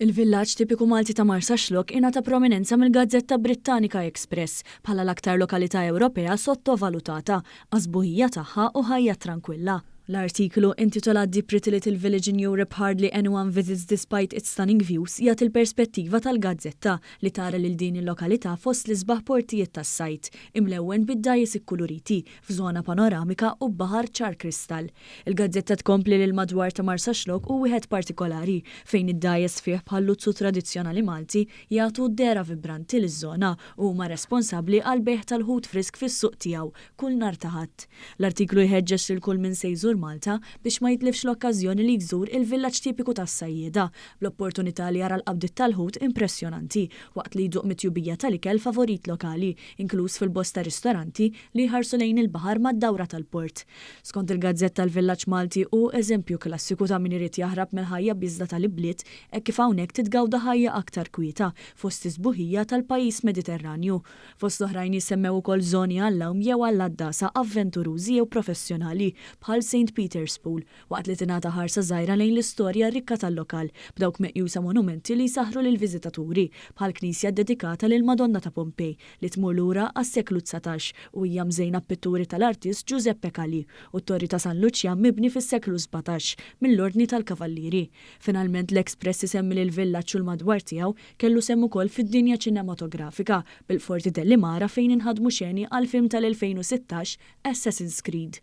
Il-villaġġ tipiku Malti ta' Marsaxlokk ingħata prominenza mill-gazzetta Brittanika Express bħala l-aktar lokalità Ewropea sottovalutata għas-sbuħija tagħha u ħajja trankwilla. L-artiklu, intitolat The Pretty Little Village in Europe Hardly Anyone Visits Despite Its Stunning Views, jagħti l-perspettiva tal-gazzetta li tara lil din il-lokalità fost l-isbaħ portijiet tas-sajd, imlewwen bid-dgħajjes ikkuluriti, f'żona panoramika u b'baħar ċar kristall. Il-gazzetta tkompli li l-madwar ta' Marsaxlokk hu wieħed partikolari fejn id-dgħajjes fih bħal-luzzu tradizzjonali Malti jagħtu dehra vibranti liż-żona u huma responsabbli għall-bejgħ tal-ħut frisk fis-suq tiegħu kull nhar ta' Ħadd. L-artiklu jħeġġeġ lil kull min se jżur Malta biex ma jitlifx l-okkażjoni li jżur il-villaġġ tipiku tas-sajjieda, bl-opportunità li jara l-qabdiet tal-ħut impressjonanti waqt li jduq mit-tjubija tal-ikel favorit lokali, inkluż fil-bosta ristoranti li jħarsu lejn il-baħar mad-dawra tal-port. Skont il-gazzetta l-villaġġ Malti hu eżempju klassiku ta' min irid jaħrab mill-ħajja bieżla tal-ibliet hekk kif hawnhekk titgawda ħajja aktar kwieta fost is-sbuħija tal-pajjiż Mediterranju. Fost l-oħrajn jissemmew ukoll żoni għall-għawm jew għall-għaddasa avventurużi jew professjonali bħal Saint Peter's Pool, waqt li tingħata ħarsa żgħira lejn l-istorja rikka tal-lokal b'dawk meqjusa monumenti li jsaħħru lill-viżitaturi bħall-knisja ddedikata lill-Madonna ta' Pompej li tmur lura għas-seklu 19 u hija mżejna b'pitturi tal-artist Giuseppe Calì u t-Torri ta' San Luċjan mibni fis-seklu 17 mill-Ordni tal-Kavallieri. Finalment l-Express isemmi li l-villaġġ u l-madwar tiegħu kellu sehem ukoll fid-dinja ċinematografika bil-Forti Dellimara fejn inħadmu xeni għall-film tal-2016 Assassin's Creed.